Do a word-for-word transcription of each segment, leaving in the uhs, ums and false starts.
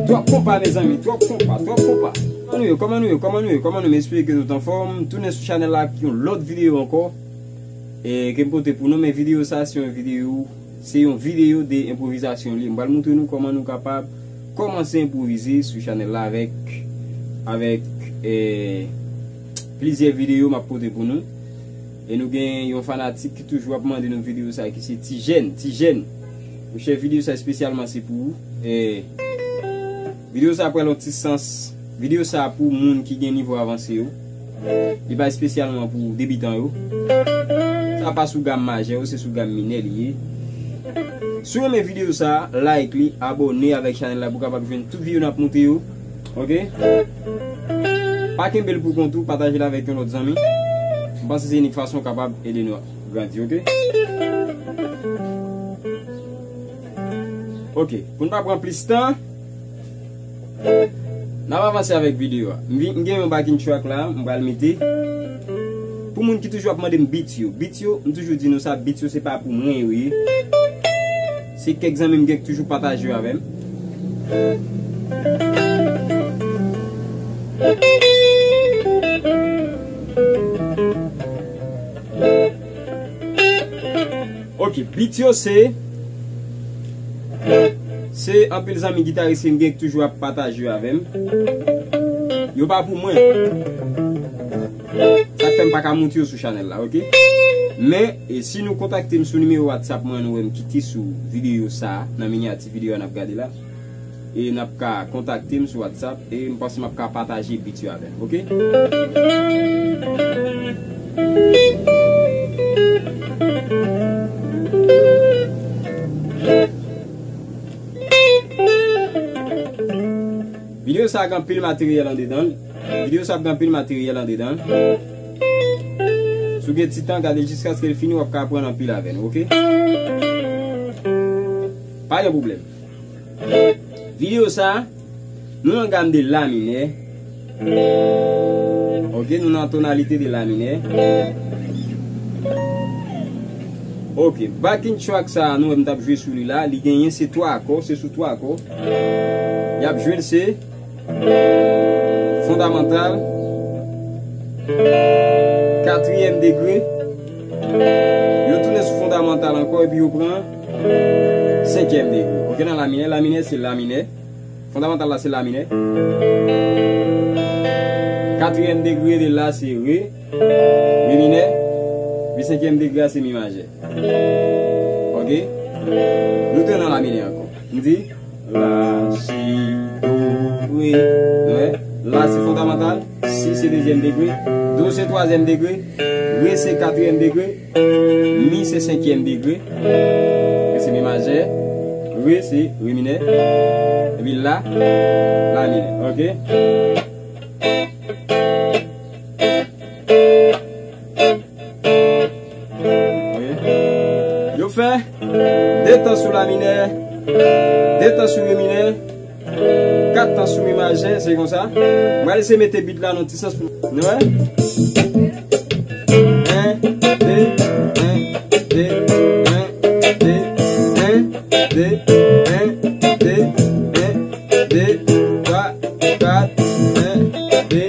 Twòp konpa, mezanmi, twòp konpa, twòp konpa. Kòman nou ye, kòman nou ye, kòman nou ye, kòman nou ye? M espere ke nou t anfòm. Tounen sou chanèl la ak yon lòt videyo ankò. E ke m pote pou nou, men videyo sa, se yon videyo, se yon videyo de enpwovizasyon li. M pral montre nou kòman nou kapab kòmanse enpwovize sou chanèl la avèk, avèk, eh, plizyè videyo m ap pote pou nou. E nou gen yon fanatik ki toujou ap mande nou videyo sa, ki se Tijèn, Tijèn. Monchè, videyo sa espesyalman se pou ou. E videyo sa pral yon ti sans. Videyo sa pou moun ki gen nivo avanse yo. Li pa espesyalman pou debitan yo. Sa pa sou gam majè yo, se sou gam minè li ye. Si w renmen videyo sa, like li, abòne avèk chanèl la pou w kapab jwenn tout videyo n ap monte yo. Ok? Pa kenbe l pou kont ou, pataje l avèk yon lòt zanmi. M panse se inik fason w kapab ede nou grandi, ok? Ok, pou n pa pran plis tan, n ap avanse avèk videyo a. M vi-, m gen yon backing track la, m pral mete. Pou moun ki toujou ap mande m beat yo, beat yo, m toujou di nou sa, beat yo se pa pou mwen yo ye. Se kèk zanmi m gen k toujou pataje yo avè m. Ok, beat yo se, se anpil zanmi gitaris ke m gen k toujou ap pataje yo avè m. Yo pa pou mwen. Sa k fè m pa ka monte yo sou chanèl la, ok? Men, e si nou kontakte m sou nimewo WhatsApp mwen, nou wè m kite sou videyo sa, nan minyati videyo a n ap gade la. E n ap ka kontakte m sou WhatsApp e m panse m ap ka pataje beat yo avè n, ok? Videyo sa a gen anpil materyèl andedan l. Videyo sa ap gen anpil materyèl andedan l. Si w gen ti tan, gade l jiskaske l fini, w ap ka aprann anpil avè nou, ok? Pa gen pwoblèm. Videyo sa, nou nan gam de la minè. Ok, nou nan tonalite de la minè. Ok, backing track sa, nou wè m t ap jwe sou li la, li genyen se twa akò, se sou twa akò. Y ap jwe l se fondamantal, katriyèm degre. Yo tounen sou fondamantal ankò epi yo pran senkyèm degre. Ok, nan la minè, la minè se la minè. Fondamantal la se la minè. Katriyèm degre de la se re, re minè. Epi senkyèm degre a se mi majè. Ok? Nou tou nan la minè ankò. M di la, si, do, re. Nou wè? La se fondamantal, si se dezyèm degre, do se twazyèm degre, re se katriyèm degre, mi se senkyèm degre, re se mi majè, re se re minè, epi la, la minè. Ok? Ok. Yo fè de tan sou la minè, de tan sou re minè, kat tan sou mi majè, se konsa. M pral eseye mete beat la nan ti sans pou nou wè. En, de, en, de, en, de, en, de, en, de, en, de, twa, kat, en, de,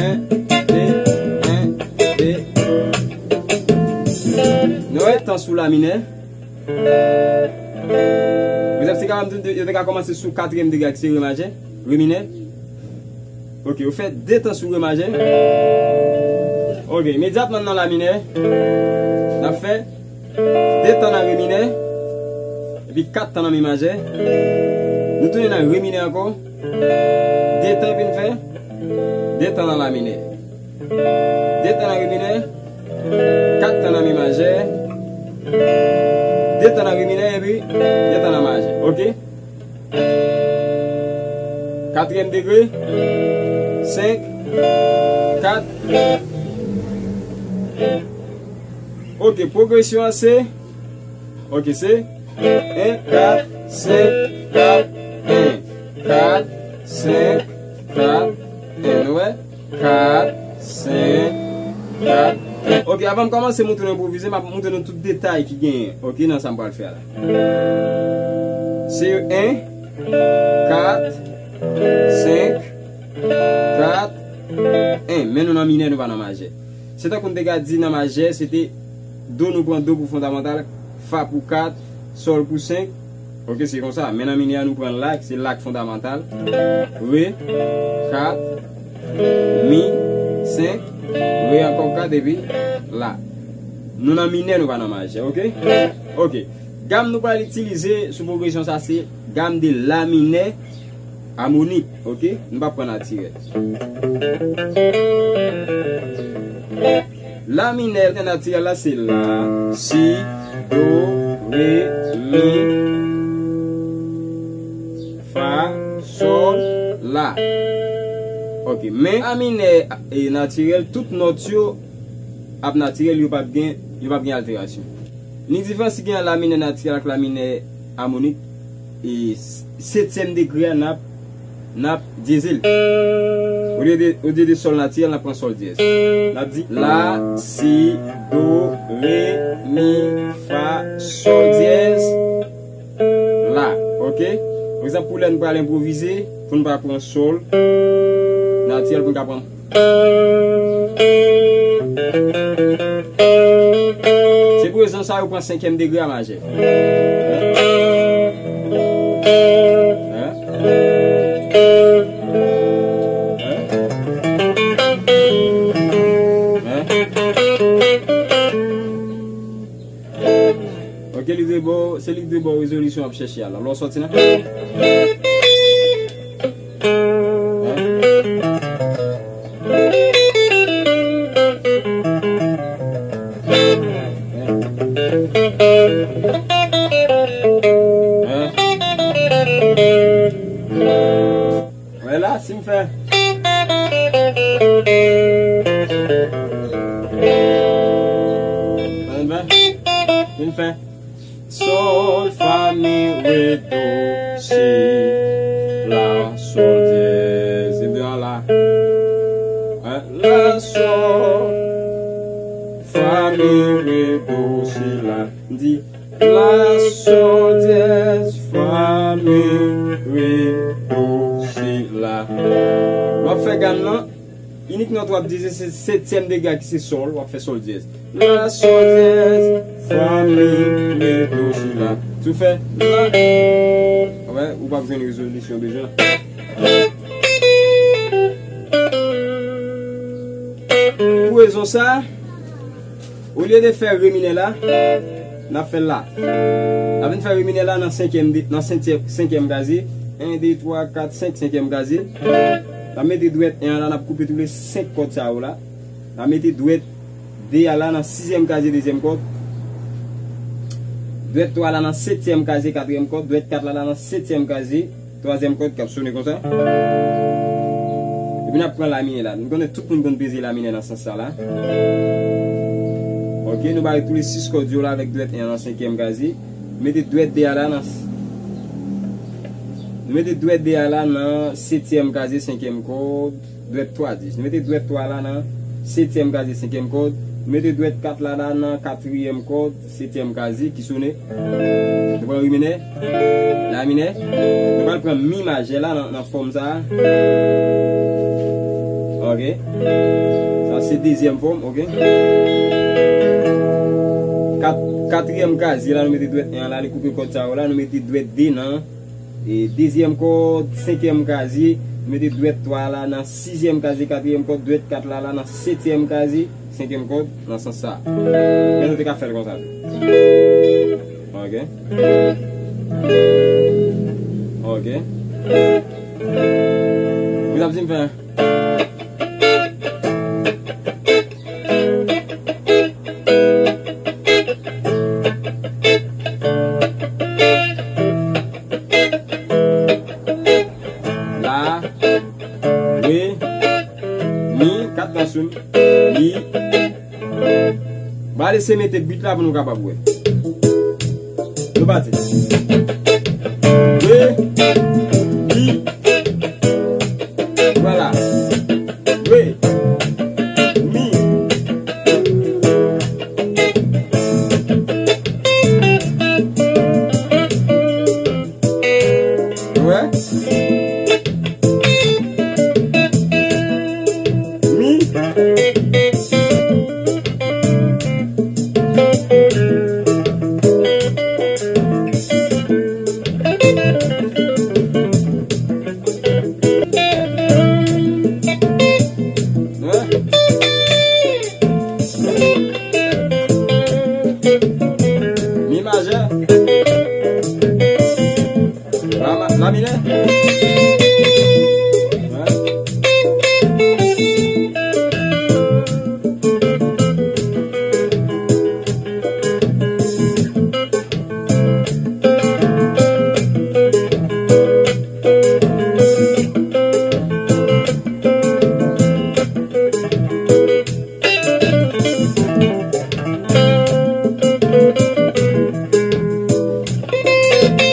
en, de, en, de. Nou wè tan sou la minè. Petèt se kapab di yo te ka kòmanse sou katriyèm degre ak se re majè, re minè. Ok, yo fè de tan sou re majè. Ok, imedyatman nan la minè, n ap fè de tan nan re minè. Epi kat tan nan mi majè. Nou tounen nan re minè ankò. De tan epi n fè. De tan nan la minè. De tan nan re minè. Kat tan nan mi majè. De tan nan re minè epi de tan nan majè. Oke? Katriyèm degre. Senk, kat. Oke, pwogresyon an se, oke, se en, kat, senk, kat, en. Kat, senk, kat, en. Nou wè? Kat, senk, kat, en. Oke, avan m kòmanse montre nou enpwovize, m ap montre nou tout detay ki genyen, oke, nan sa m pral fè a la. Se en, kat, senk, kat, en. Men nou nan minè, nou pa nan majè. Se tankou n te ka di nan majè, se te do, nou pran do pou fondamantal, fa pou kat, sòl pou senk. Oke, se konsa. Men nan minè a, nou pran la, se la k fondamantal. Re, kat, mi, senk, re ankò kat, epi la. Nou nan minè, nou pa nan majè, oke? Oke. Gam nou pral itilize sou pwogresyon sa, se gam de la minè amonik, oke? Nou p ap pran natirèl. La minè natirèl la se la, si, do, re, mi, fa, sòl, la. Oke, men la minè, e, natirèl, tout nòt yo ap natirèl, yo p ap gen, yo p ap gen alterasyon. Ni diferans ki gen an la minè natirèl ak la minè amonik. E s-, setyèm degre a, n ap, n ap dyeze l. Olye de, olye de sòl natirèl, n ap pran sòl dyèz. N ap di la, si, do, re, mi, fa, sòl dyèz, la. Oke? Pa egzanp, pou lè n pral enpwovize, pou n pa pran sòl natirèl, pou n ka pran Se pou rezon sa yo pran senkyèm degre a majè. Hein? Hein? Hein? Ok, li dwe ba w, se li ki dwe ba w rezolisyon w ap chèche a la. Lè w sòti nan Wè la, si m fè. Si m fè. Sòl, fa, mi, re, do, si, la, sòl, dyèz. E byen la. Hein? La, sòl, fa, mi, re, do, si, la. M di, la, sòl, dyèz, fa, mi, re, do, si, la. W ap fè gam nan. Inik nòt w ap di se, se setyèm degre a ki se sòl, w ap fè sòl dyèz. La, sòl dyèz, fa, mi, re, do, si, la. Si w fè la, wè, ou p ap jwenn rezolisyon bezwen. Pou rezon sa, olye de fè re minè la, n ap fè la. N ap vin fè re minè la nan senkyèm de, nan senkyèm, senkyèm kazye. En, de, twa, kat, senk, senkyèm kazye. N ap mete dwèt en an la, n ap koupe tou le senk kòd sa yo la. N ap mete dwèt de a la nan sizyèm kazye, dezyèm kòd. Dwèt twa la nan setyèm kazye, katriyèm kòd. Dwèt kat la la nan setyèm kazye, twazyèm kòd k ap sone konsa. Epi n ap pran la minè la. Nou konnen tout moun konn peze la minè nan sans sa la. Ok, nou bare tou le sis kòd yo la avèk dwèt en an nan senkyèm kazye. Mete dwèt de a la nan, nou mete dwèt de a la nan setyèm kazye, senkyèm kòd, dwèt twa dis. Nou mete dwèt twa la nan setyèm kazye, senkyèm kòd. Nou mete dwèt kat la la nan katriyèm kòd, setyèm kazye ki sone. Nou pran re minè, la minè. Nou pral pran mi majè la nan, nan fòm sa a. Ok. Sa se dezyèm fòm, ok. Kat, katriyèm kazye la, nou mete dwèt en an la, li koupe kòd sa yo la, nou mete dwèt de nan, e, dezyèm kòd, senkyèm kazye, nou mete dwèt twa la nan sizyèm kazye, katriyèm kòd, dwèt kat la la nan setyèm kazye, senkyèm kòd, nan sans sa. Men nou te ka fè l konsa tou. Ok. Ok. Ou t ap di m fè. La, re, mi, kat tan sou, mi. M a lese mete beat la pou nou kapab wè. Nou pati. Re, mi. Vwala. Re, mi. Wè. Mi. Wè. Mi majè. La, la minè. Wè.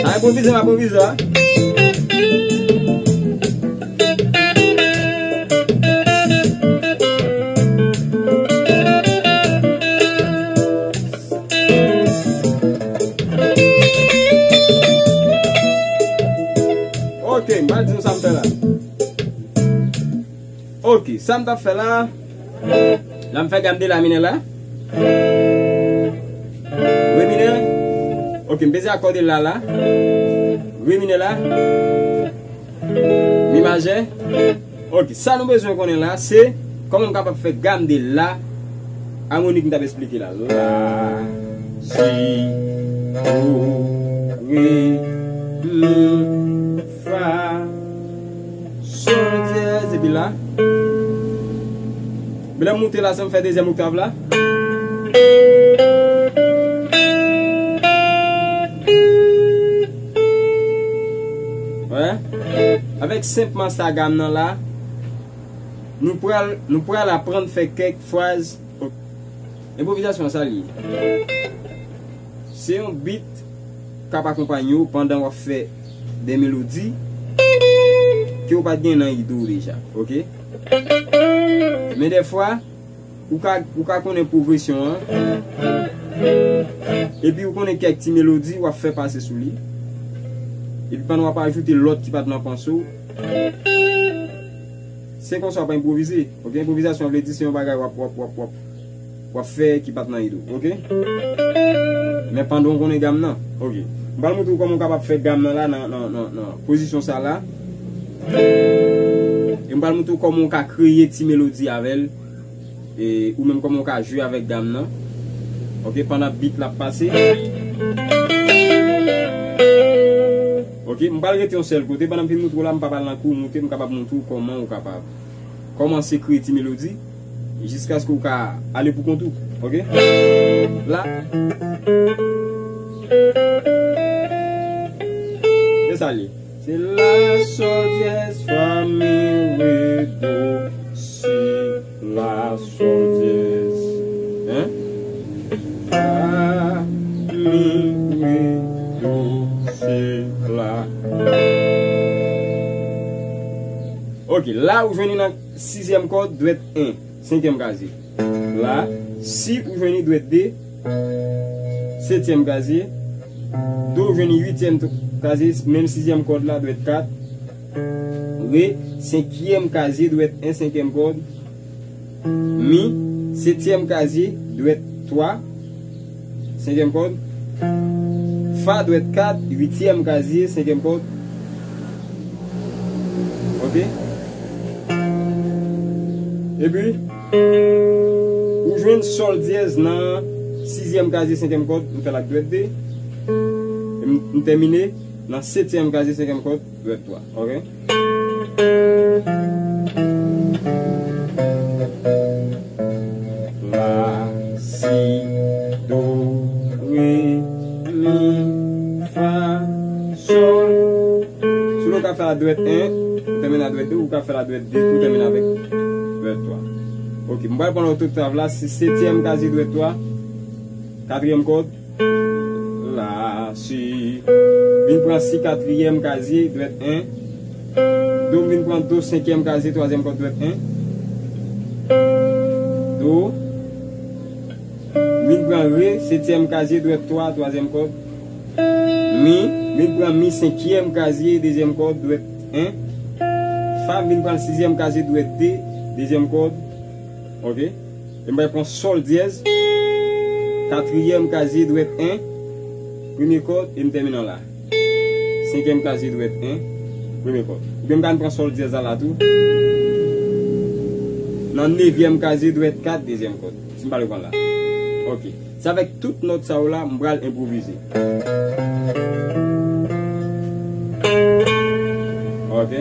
A enpwovize, m a enpwovize a. Ok, m pral di nou sa m fè la. Ok, sa m t ap fè la, la m fè gam de la minè la. Re minè. Ok, m peze akò de la la. Re minè la. Mi majè. Ok, sa nou bezwen konnen la, se kòman m kapab fè gam de la amonik m t ap esplike la. La, si, do, re, mi, fa, sol dyèz, epi la. Men lè m moute la, se m fè dezyèm oktav la. Wè. Avèk senpman sa gam nan la, nou pral, nou pral aprann fè kèk fraz. Enpwovizasyon an, sa l ye. Se yon beat k ap akonpanye w pandan w ap fè de melodi ke w pa t gen nan ide w deja, ok? Men dèfwa, ou ka, ou ka konnen pwogresyon an, epi ou konnen kèk ti melodi w ap fè pase sou li, epi pandan w ap ajoute lòt ki pa t nan panse w, se konsa w ap enpwovize, ok? Enpwovizasyon vle di se yon bagay w ap, w ap, w ap, w ap, w ap fè ki pa t nan ide w, ok? Men pandan w konnen gam nan, ok. M pral montre w kòman w kapab fè gam nan la, nan, nan, nan, nan pozisyon sa la. E m pral montre w kòman w ka kreye ti melodi avè l. E ou menm kòman w ka jwe avèk gam nan. Ok, pandan beat la ap pase. Ok, m pral rete yon sèl kote. Pandan m fin montre w la, m pa pral nan kou moute, m kapab montre w kòman ou kapab kòmanse kreye ti melodi jiskaske w ka ale pou kont ou. Ok? La. Se sa l ye. Se la, sol, dyèz, fa, mi, re, do, si, la, sol, dyèz. Hein? Fa, mi, re, do, si, la. Ok, la ou jwenn li nan sizyèm kòd, dwèt en, senkyèm kazye. La, si ou jwenn li dwèt de, setyèm kazye. Do ou jwenn li uityèm t-, kazye, menm sizyèm kòd la, dwèt kat. Re, senkyèm kazye, dwèt en, senkyèm kòd. Mi, setyèm kazye, dwèt twa, senkyèm kòd. Fa, dwèt kat, uityèm kazye, senkyèm kòd. Ok? Epi, ou jwenn sòl dyèz nan sizyèm kazye, senkyèm kòd, m fè l ak dwèt de. E m M tèmine nan setyèm kazye, senkyèm kòd, dwèt twa. Ok? La, si, do, re, mi, fa, sòl. Si w ka fè a dwèt en, ou tèmine a dwèt de, ou ka fè a dwèt de, ou tèmine avèk dwèt twa. Ok, m pral pran lòt oktav la, se setyèm kazye dwèt twa, katriyèm kòd, la, si. Vin pran si katriyèm kazye, dwèt en. Do, m vin pran do senkyèm kazye, twazyèm kòd, dwèt en. Do. M vin pran re, setyèm kazye, dwèt twa, twazyèm kòd. Mi, m vin pran mi, senkyèm kazye, dezyèm kòd, dwèt en. Fa, m vin pran sizyèm kazye, dwèt de, dezyèm kòd. Ok? E m pral pran sòl dyèz, katriyèm kazye, dwèt en, premye kòd, e m tèmine la. Senkyèm kazye, dwèt en, premye kòd. Oubyen m ka pran sòl dyèz la, la tou. Nan nevyèm kazye, dwèt kat, dezyèm kòd. Si m pa konprann la. Ok. Se avèk tout nòt sa yo la, m pral enpwovize. Ok.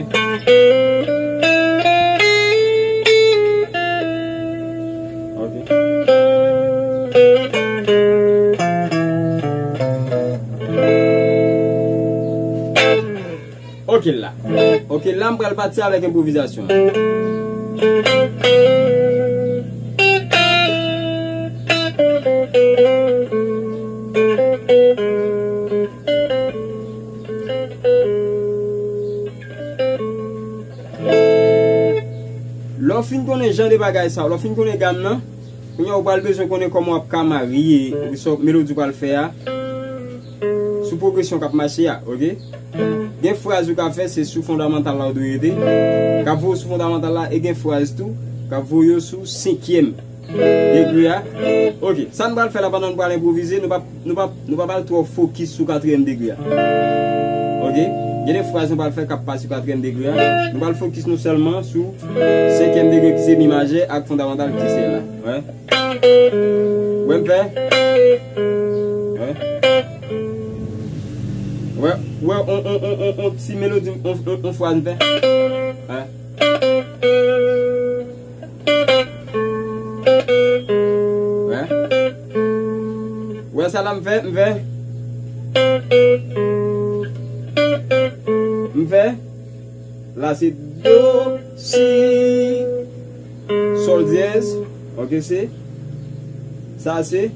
Ok. Ok la. Ok la, m pral pati avèk enpwovizasyon. Lè w fin konnen jan de bagay sa yo, lè w fin konnen gam nan, kounye a ou pral bezwen konnen kòman w ap ka marye, oubyen sa melodi w pral fè a, sou pwogresyon k ap mache a, ok? Gen fraz ou ka fè, se sou fondamantal la ou dwe rete, k ap voye w sou fondamantal la, e gen fraz tou, k ap voye w sou senkyèm degre a. Ok, sa n pral fè la pandan n pral enpwovize, nou p ap, nou p ap, nou p ap al twò fokis sou katriyèm degre a. Ok? Gen de fraz nou pral fè k ap pase sou katriyèm degre a. Nou pral fokis nou sèlman sou senkyèm degre ki se mi majè ak fondamantal ki se la. Wè? Wè m fè? Wè? Wè, wè, on, on, on, on, on ti melodi, on, on, on fraz m fè? Wè? Wè? Wè sa la m fè, m fè. M fè. La se do, si, sòl dyèz. Ok, se. Sa se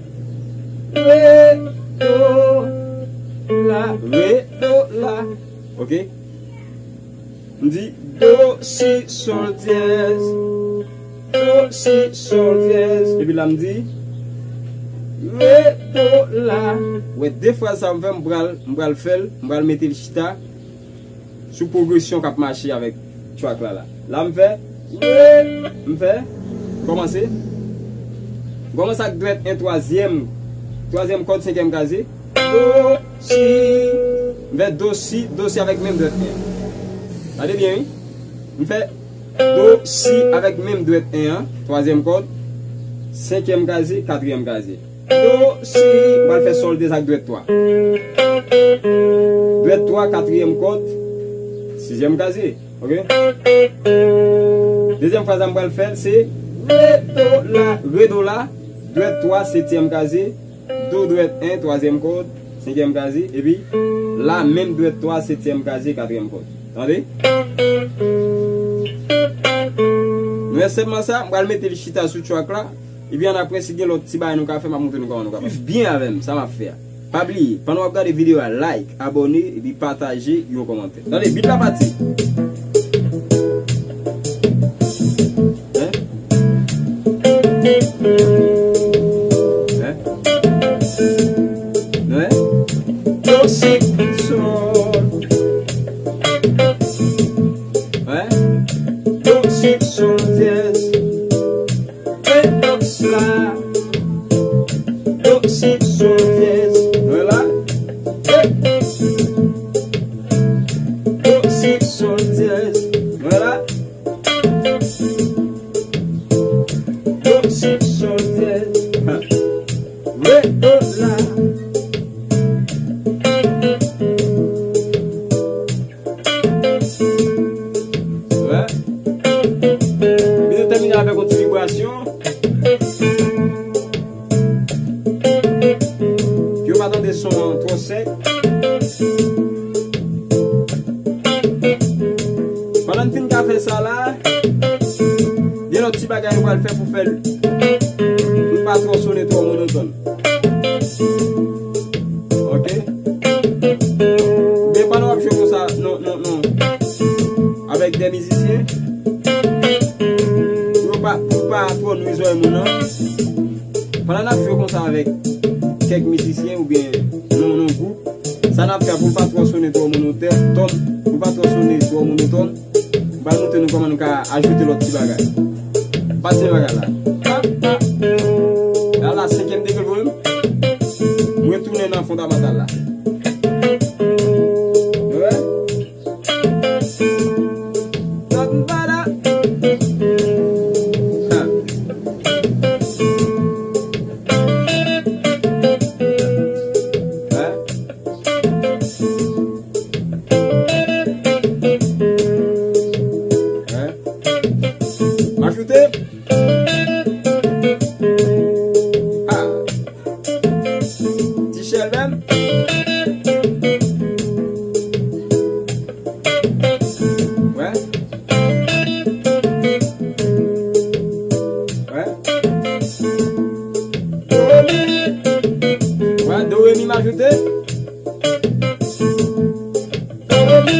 re, do, la, re, do, la. Ok? M di do, si, sòl dyèz. Do, si, sòl dyèz. Epi la m di re, do, la. Wè, de fraz sa m fè, m pral, m pral fè l, m pral mete l chita sou pwogresyon k ap mache avèk track la la. La m fè re, m fè, m kòmanse. M kòmanse ak dwèt en, twazyèm, twazyèm kòd, senkyèm kazye. Do, si, m fè do, si, do, si avèk menm dwèt en. Gade byen, wi. M fè do, si avèk menm dwèt en an, twazyèm kòd, senkyèm kazye, katriyèm kazye. Do, si, m pral fè sòl dyèz ak dwèt twa. Dwèt twa, katriyèm kòd, sizyèm kazye. Ok? Dezyèm fraz la m pral fè l, se re, do, la, re, do, la, dwèt twa, setyèm kazye, do, dwèt en, twazyèm kòd, senkyèm kazye, epi la, menm dwèt twa, setyèm kazye, katriyèm kòd. Tande? Nou wè sèlman sa, m pral mete l chita sou track la, epi annapre, si gen lòt ti bagay nou ka fè, m ap montre nou kòman nou kapab. Swiv byen avè m, sa m ap fè a. Pa bliye, pandan w ap gade videyo a, like, abòne, epi pataje yon kòmantè. Tande, beat la pati. Hein? Hein? Hein? Do, si, sòl. Hein? Do, si, sòl dyèz. Re, do, la. Do, si, sòl dyèz. Re, la. Do, si, sòl dyèz. Fè pou fè l, pou l pa twò sonnen twò monotòn. Ok? Oubyen pandan w ap jwe konsa, non, non, non. Avèk de mizisyen, pou yo pa, pou pa twò nwi zòrèy moun nan. Pandan n ap jwe konsa avèk kèk mizisyen oubyen nan, nan gwoup, sa n ap fè pou l pa twò sonnen twò monotòn, pou l pa twò sonnen twò monotòn, m pral montre nou kòman nou ka ajoute lòt ti bagay. Pase bagay la. La, la, senkyèm degre l voye m. Mwen tounen nan fondamantal la. Wè. M ajoute. Ah. Ti chèl menm. Wè. Wè. Wè, do, re, mi, m ajoute. Do, re, mi.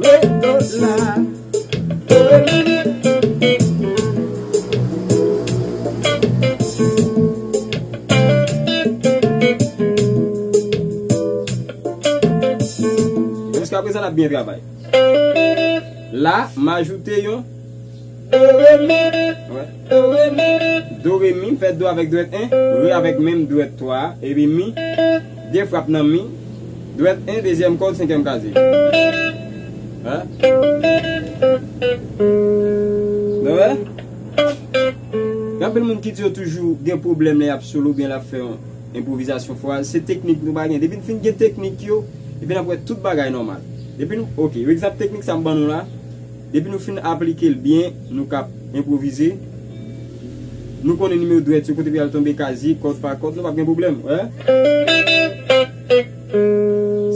Re, do, la. Jiska prezan, n ap byen travay. La, m ajoute yon do, re, mi. Wè. Do, re, mi. Do, re, mi, m fè do avèk dwèt en, re avèk menm dwèt twa, epi mi, de frap nan mi, dwèt en, dezyèm kòd, senkyèm kazye. Hein? Nou wè? Gen anpil moun ki di yo toujou gen pwoblèm lè y ap solo oubyen lè y ap fè yon enpwovizasyon fraz. Se teknik nou pa gen. Depi n fin gen teknik yo, epi n ap wè tout bagay nòmal. Depi nou, ok, yon egzanp teknik sa m ban nou la. Depi nou fin aplike l byen, nou ka enpwovize. Nou konnen nimewo dwèt yo kote pou y al tonbe, kazye, kòd pa kòd, nou p ap gen pwoblèm. Wè?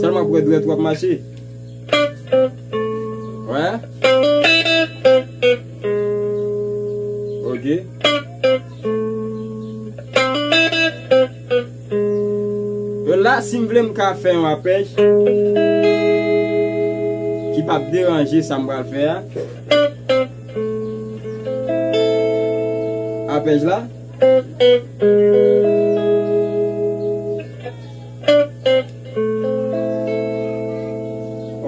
Sèlman pou wè dwèt w ap mache. Wè? Ok. Yo la, si m vle, m ka fè yon apèj ki p ap deranje sa m pral fè a. Apèj la.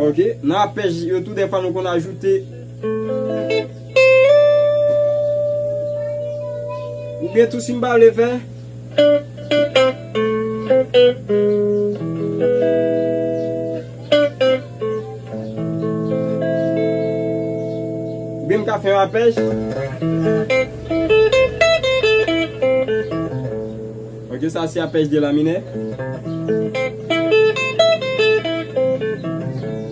Ok, nan apèj yo tou, dèfwa nou konn ajoute. Oubyen tou, si m pa vle fè. Oubyen m ka fè yon apèj. Ok, sa se apèj de la minè.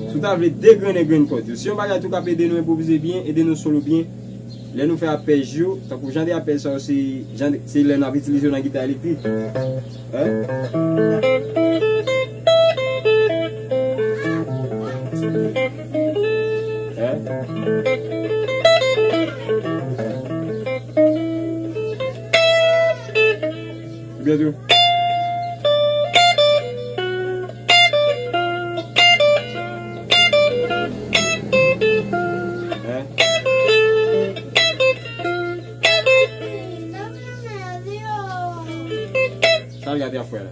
Si w ta vle degrennen grenn kòd yo, se yon bagay tou k ap ede nou enpwovize byen, ede nou solo byen. Lè nou fè apèj yo, tankou jan de apèj sa yo, se jan de, se lè n ap itilize yo nan gita elektrik. Hein? Hein? Byen tou. Hein? Sa l gade ap fè la.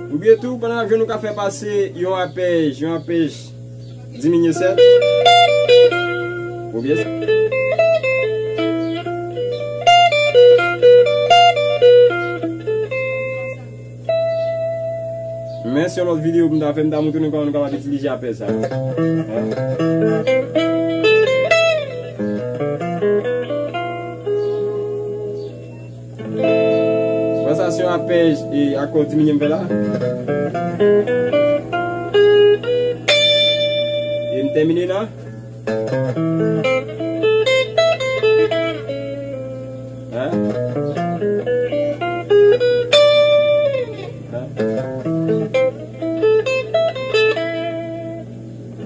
Oubyen tou, pandan n ap jwe, nou ka fè pase yon apèj, yon apèj diminye sèt. Oubyen sa. Men se yon lòt videyo pou m ta fè, m ta montre nou kòman nou kapab itilize apèj sa. Hein? Bon, sa se yon apèj e akò diminye m fè la. M tèmine nan. Hein?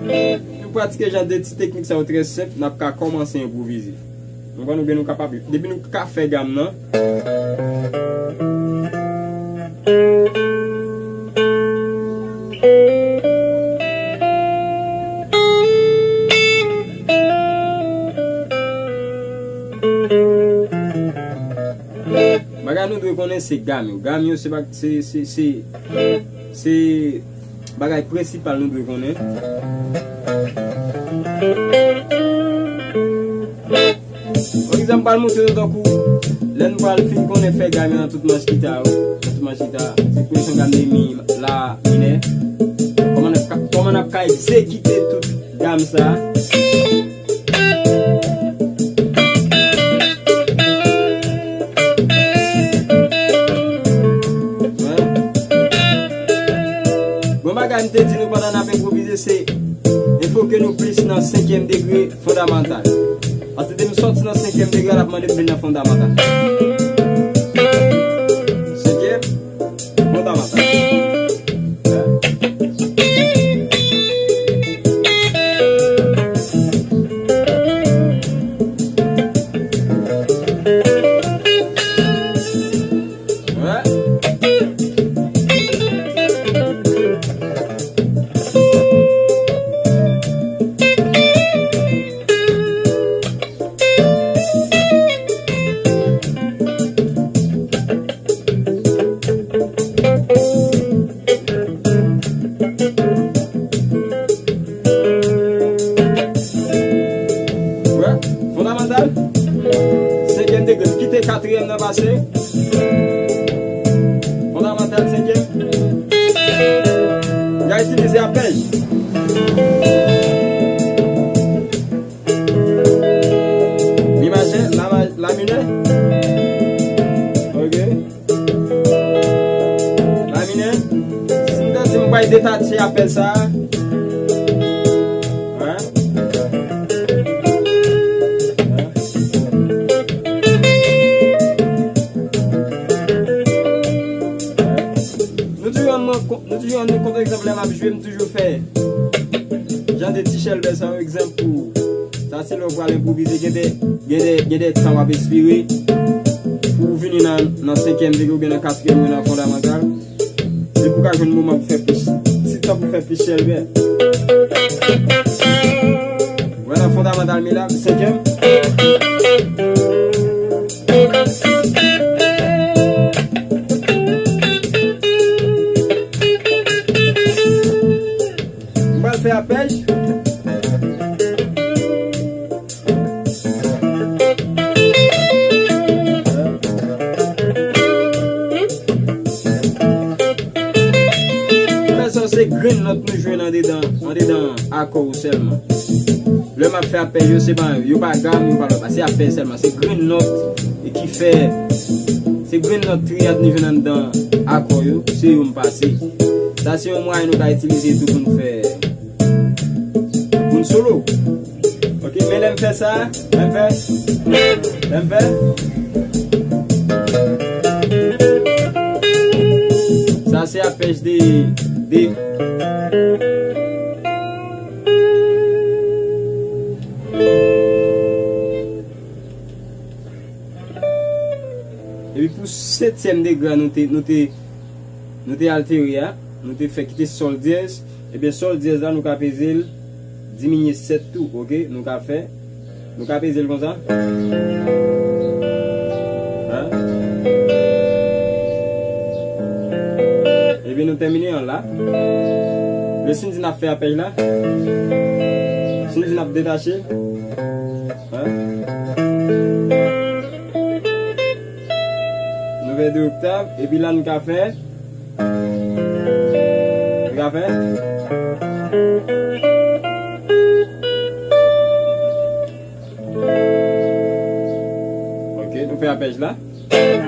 Hein? Nou pratike jan de ti teknik sa yo trè senp, n ap ka kòmanse enpwovize. Nou konn oubyen nou kapab, depi nou ka fè gam nan. Bagay nou dwe konnen se gam yo. Gam yo se, se, se, se, se bagay prensipal nou dwe konnen. Yon egzanp, pral montre nou tankou lè n pral fin konnen fè gam yo nan tout manch kita yo, nan tout manch kita, se pwezisyon gam de mi, la minè. Kòman n ap ka, kòman n ap ka egzekite tout gam sa. Bon bagay m te di nou pandan n ap enpwovize se enfoke nou plis nan senkyèm degre fondamantal. Paske depi m sòti nan senkyèm degre a, l ap mande m vin nan fondamantal. Senkyèm, fondamantal. Wè, fondamantal. Senkyèm degre. Kite katriyèm nan pase. Fondamantal senkyèm. N a itilize apèj. Mi majè, la, la minè. Ok. La minè. Si m ta di m pral detache apèj sa a. Hein? Nou toujou rann mwen kont, nou toujou rann nou kont, egzanp, lè m ap jwe, m toujou fè jan de ti chèlbè sa yo, egzanp, pou sa se lè w pral enpwovize, gen de, gen de, gen de tan w ap espere pou w vini nan, nan senkyèm degre oubyen nan katriyèm, nan fondamantal. Se pou w ka jwenn moman pou fè plis, ti tan pou fè plis chèlbè. Wè nan fondamantal mi la, senkyèm. M pral fè apèj. Sa se grenn nòt nou jwenn andedan, andedan akò yo sèlman. Lè m ap fè apèj yo, se pa, yo pa gam, yo pa lòt, se apèj sèlman. Se grenn nòt e ki fè, se grenn nòt triyad nou jwenn anndan akò yo, se yo m pase. Sa se yon mwayen nou ka itilize tou pou n fè, pou n solo. Ok, men lè m fè sa, lè m fè, lè m fè. Sa se apèj de, de. Epi pou setyèm degre a, nou te, nou te, nou te altere a, nou te fè kite sòl dyèz. Ebyen, sòl dyèz la, nou ka peze l, diminye sèt tou, ok? Nou ka fè, nou ka peze l konsa. Hein? Epi nou tèmine an la. Lè si n di n ap fè apèj la, si n di n ap detache, hein? Nou fè de oktav, epi la n ka fè, n ka fè. Ok, nou fè apèj la. Fè sa,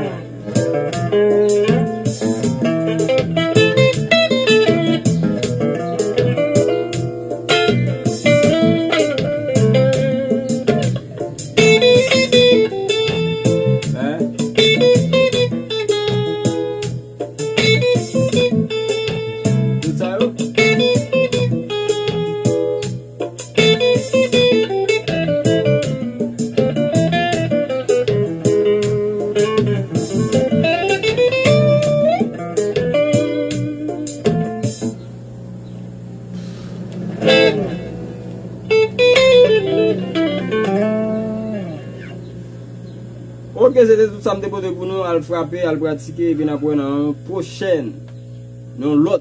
Ok, se te tout sa m te pote pou nou. Al frape, al pratike, epi n ap wè nan yon pwochèn, nan yon lòt